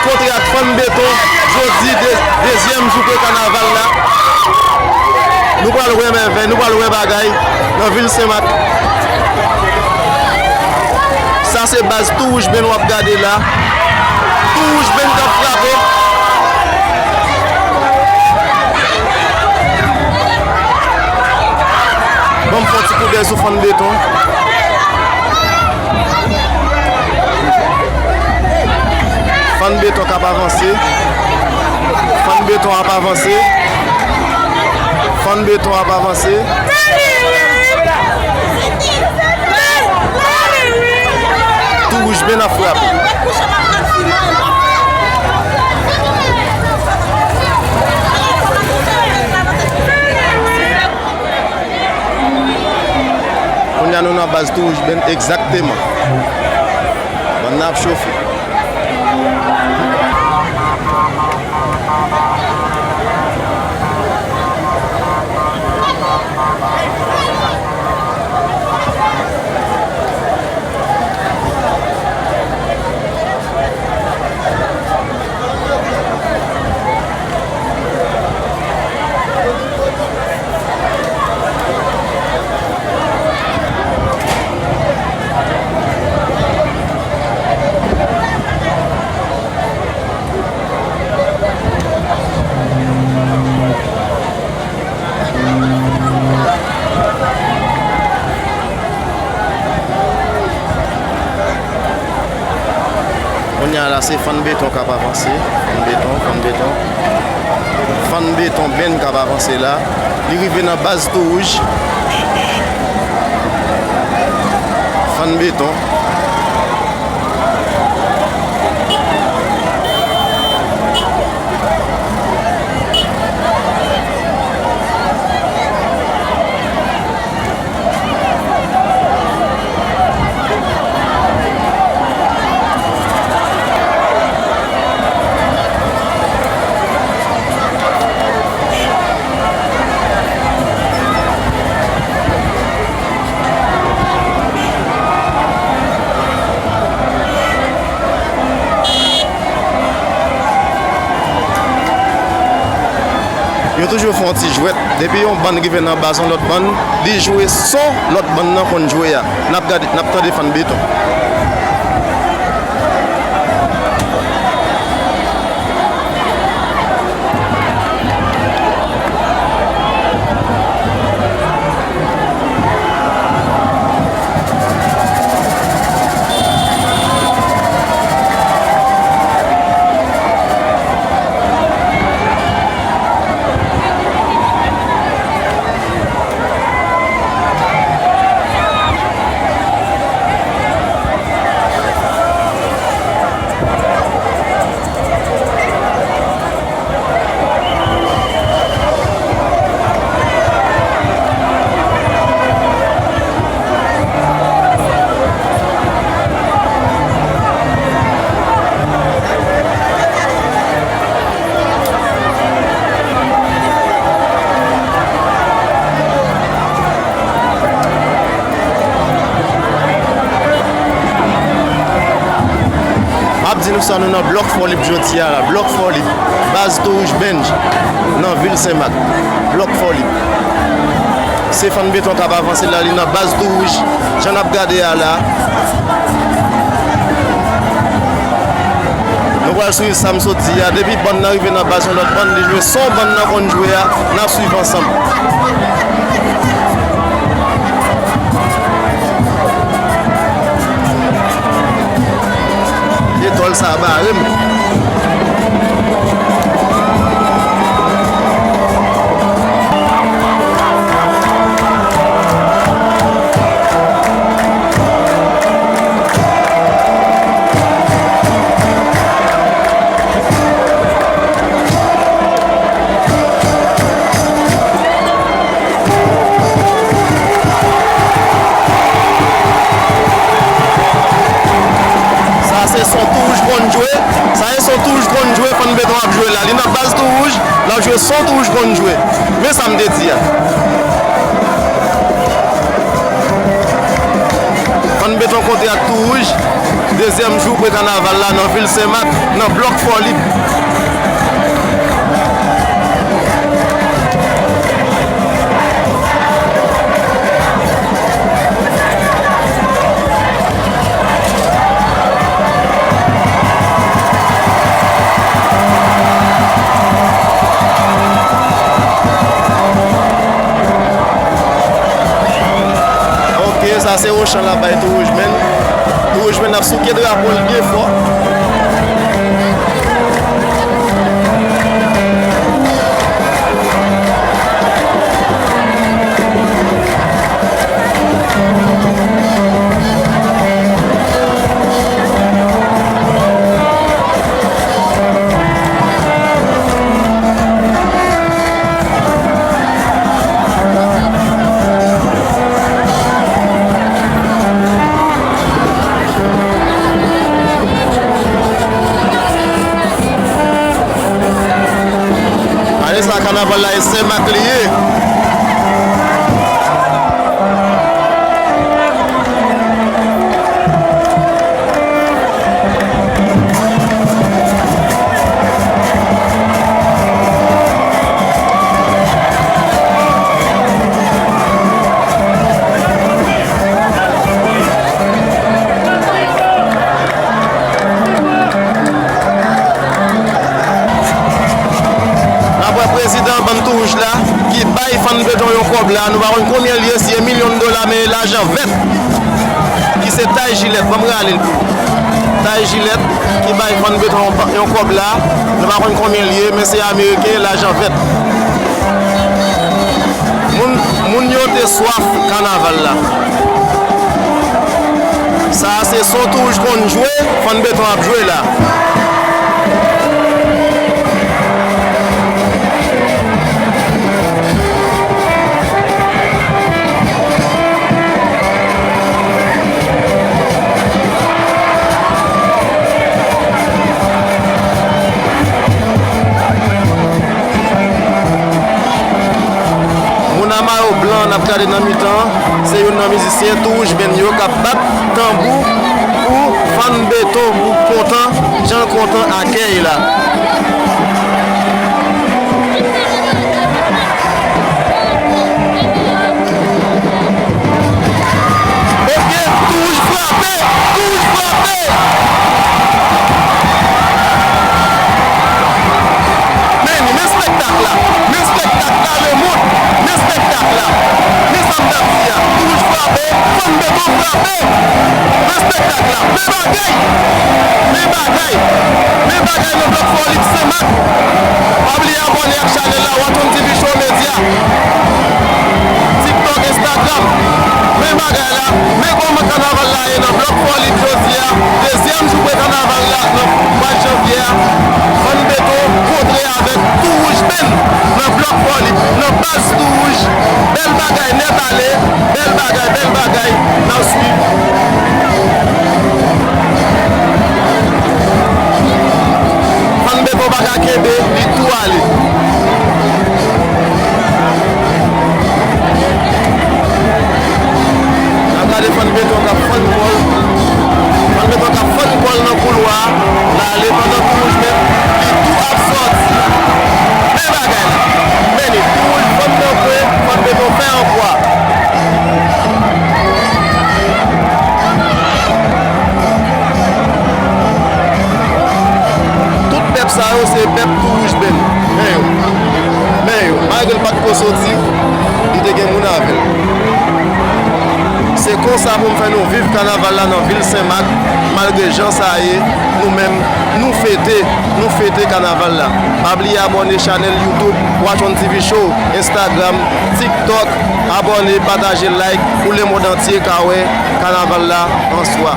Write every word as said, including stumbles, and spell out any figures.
Kontre ak Fann Beton, jodi de, dezyèm jou de kanaval la. Nou pral wè mèvèy, nou pral wè bagay nan vil Senmak. Sa se baz Tou Wouj Band w ap gade la. Tou Wouj Band k ap frape. Ban m fè yon ti koudèy sou Fann Beton. Fann Beton k ap avanse. Fann Beton ap avanse. Fann Beton ap avanse. Tou Wouj Band ap frape. Kounye a nou nan baz Tou Wouj Band egzakteman. Bann nan ap chofe. Kounye a la, se Fann Beton k ap avanse. Fann Beton, Fann Beton. Fann Beton Band k ap avanse la. Li rive nan baz Tou Wouj. Fann Beton. Yo toujou fè yon ti jwèt. Depi yon bann rive nan baz yon lòt bann, li jwe son lòt bann nan konn jwe a. N ap gade, n ap tande Fann Beton. M ap di nou sa, nou nan Blòk Fòlib jodi a la. Blòk Fòlib. Baz Tou Wouj Band nan vil Senmak. Blòk Fòlib. Se Fann Beton k ap avanse la, li nan baz Tou Wouj. Jan n ap gade a la. Nou pral swiv sa m sot di a. Depi bann nan rive nan baz yon lòt bann, li jwe son bann nan konn jwe a, n ap swiv ansanm. Etwal sa bare m. Sa se son Tou Wouj konn jwe. Sa se son Tou Wouj konn jwe, Fann Beton ap jwe la. Li nan baz Tou Wouj, l ap jwe son Tou Wouj konn jwe. Men sa m te di a. Fann Beton kontre ak Tou Wouj. De, Dezyèm jou prè kanaval la nan vil Senmak, nan blòk Fòlib. Ok, sa se Ochan la bay Tou Wouj Menn. Tou Wouj Menn ap souke drapo l byen fò. Gade sa, kanaval la e Senmak li ye. N ap wè prezidan bann Tou Wouj la ki bay fann beton yon kòb la, nou pa konn konbyen l ye, si e milyon dola, men e lajan vèt ki se Tay Jilèt, ban m rale l pou ou. Tay Jilèt ki bay fann beton yon pa-, yon kòb la, nou pa konn konbyen l ye, men se ameriken, lajan vèt. Moun, moun yo te swaf kanaval la. Sa a se son Tou Wouj konn jwe, fann beton ap jwe la. Moun a mayo blan n ap gade nan mitan an, se youn nan mizisyen Tou Wouj Menn yo k ap bat tanbou pou fann beton pou kontan, jan l kontan akèy la. Ok, Tou Wouj frape, Tou Wouj frape. Men, men spektak la, men spektak la, lemonn, men spektak la. Men sa m t ap di a, Tou Wouj frape, fann beton frape. Men spektak la, men bagay, men bagay, men bagay nan blòk Fòlib Senmak. Pa bliye abòne ak chanèl la, Watson T V Show Media. TikTok, Instagram. Men bagay la, men kòman kanaval la ye nan blòk Fòlib jodi a. Dezyèm jou prè kanaval la nan mwa janvye a. Fann beton kontre avèk Tou Wouj Menn nan blòk Fòlib, nan baz Tou Wouj. Bèl bagay nèt ale, bèl bagay, bèl bagay, n ap swiv. Fann beton pa ka kenbe, li tou ale. N ap gade fann beton k ap fann kò l. Fann beton k ap fann kò l nan koulwa a. L ale pandan Tou Wouj Menn, li tou ap sòti. Men bagay la. Men li, Tou Wouj fann nan kwen, fann beton fè an kwa. Tout pèp sa yo se pèp Tou Wouj Menn. Men yo. Men yo. Malgre l pa t ko soti, li te gen moun avè l. Se konsa pou m fè nou viv kanaval la nan vil Senmak, malgre jan sa ye, nou menm, nou fete, nou fete kanaval la. Pa bliye abòne chanèl YouTube Watson T V Show, Instagram, TikTok, abòne, pataje, like, pou lemonn antye ka wè kanaval la an swa.